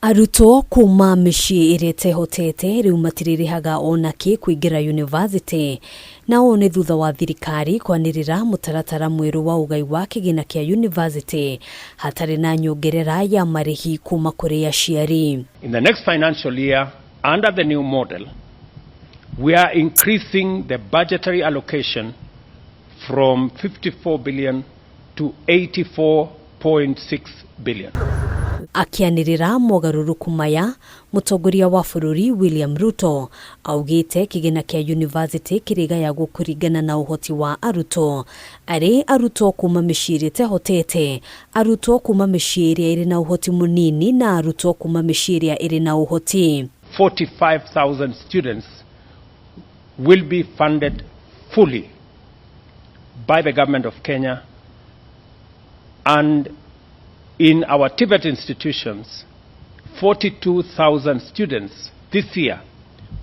Arutwo kuma mĩciĩ ĩrĩa ĩtehotete rĩu matirĩrĩhaga ona kĩ kũingĩra yunivasĩtĩ, na ũũ nĩ thutha wa thirikari kwanĩrĩra mũtaratara mwerũ wa ũgai wa kĩgĩna kĩa yunivasĩtĩ hatarĩ na nyongerera ya marĩhi kuma kũrĩ aciari. In the next financial year, under the new model, we are increasing the budgetary allocation from 54 billion to 84.6 billion. Akĩanĩrĩra mogarũrũku maya, mũtongoria wa bũrũri William Ruto augĩte kĩgĩna kĩa yunivasĩtĩ kĩrĩgayagwo kũringana na ũhoti wa arutwo, arĩ arutwo kuma mĩciĩ ĩrĩa ĩtehotete, arutwo kuma mĩciĩ ĩrĩa ĩrĩ na ũhoti mũnini na arutwo kuma mĩciĩ ĩrĩa ĩrĩ na ũhoti. 45,000 students will be funded fully by the government of Kenya, and in our TVET institutions, 42,000 students this year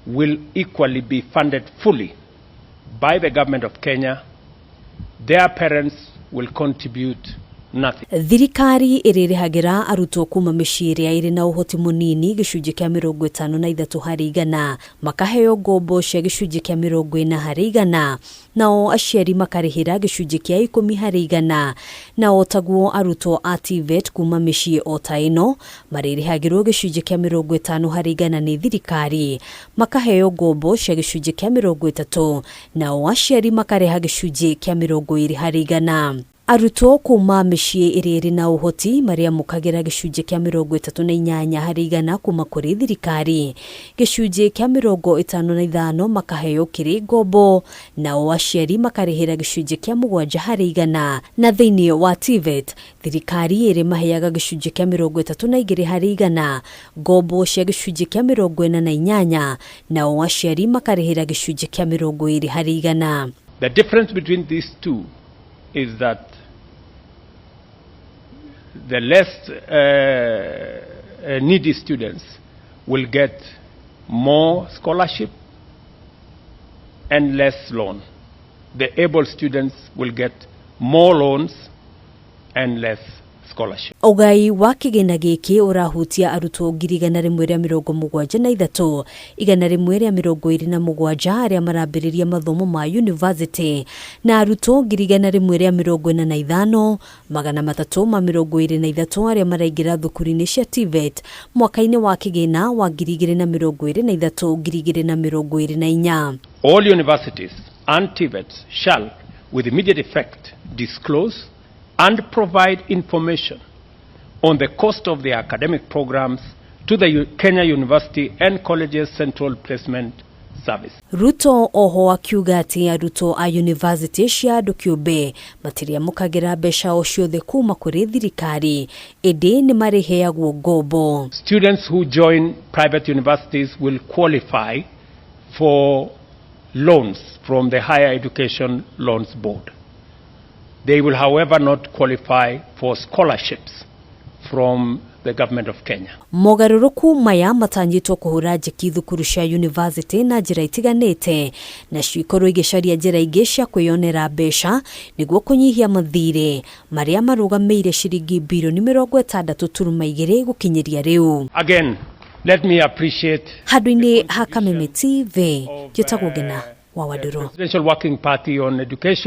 will equally be funded fully by the government of Kenya. Their parents will contribute nothing. Thirikari ĩrĩrĩhagĩra arutwo kuma mĩciĩ ĩrĩa ĩrĩ na ũhoti mũnini gĩcunjĩ kĩa 53%, makaheo ngombo cia gĩcunjĩ kĩa 40%, nao aciari makarĩhĩra gĩcunjĩ kĩa 10%, na o taguo arutwo a TVET kuma mĩciĩ o ta ĩno marĩrĩhagĩrwo gĩcunjĩ kĩa 50% nĩ thirikari, makaheo ngombo cia gĩcunjĩ kĩa 30, nao aciari makarĩha gĩcunjĩ kĩa 20%. Arutwo kuma mĩciĩ ĩrĩa ĩrĩ na ũhoti marĩamũkagĩra gĩcunjĩ kĩa 38% kuma kũrĩ thirikari, gĩcunjĩ kĩa 55 makaheo kĩrĩ ngombo, nao aciari makarĩhĩra gĩcunjĩ kĩa 7%. Na thĩinĩ wa TVET, thirikari ĩrĩmaheaga gĩcunjĩ kĩa 32%, ngombo cia gĩcunjĩ kĩa 48, nao aciari makarĩhĩra gĩcunjĩ kĩa 20%. The difference between these two is that the less needy students will get more scholarship and less loan. The able students will get more loans and less scholarship. Ũgai wa kĩgĩna gĩkĩ ũrahutia arutwo 173,127 arĩa marambĩrĩria mathomo ma yunivasĩtĩ na arutwo 145,323 arĩa maraingĩra thukuru-inĩ cia TVET mwaka-inĩ wa kĩgĩna wa 2023 2024. All universities and TVETs shall, with immediate effect, disclose and provide information on the cost of their academic programs to the Kenya University and Colleges Central Placement Service. Ruto oho akiuga atĩ arutwo a yunivasĩtĩ cia andũ kĩũmbe matirĩamũkagĩra mbeca o ciothe kuma kũrĩ thirikari, ĩndĩ nĩ marĩheagwo ngombo. Students who join private universities will qualify for loans from the Higher Education Loans Board. They will, however, not qualify for scholarships from the government of Kenya. Mogarũrũku maya matanyĩtwo kũhũra njeki thukuru cia yunivasĩtĩ na njĩra itiganĩte, nacio ikorwo igĩcaria njĩra ingĩ cia kwĩyonera mbeca nĩguo kũnyihia mathirĩ marĩa marũgamĩire ciringi birioni 60.2 gũkinyĩria rĩu. Again, let me appreciate Handũ-inĩ ha Kameme TV, njĩtagwo Ngena wa Wandũrũ. Presidential Working Party on Education.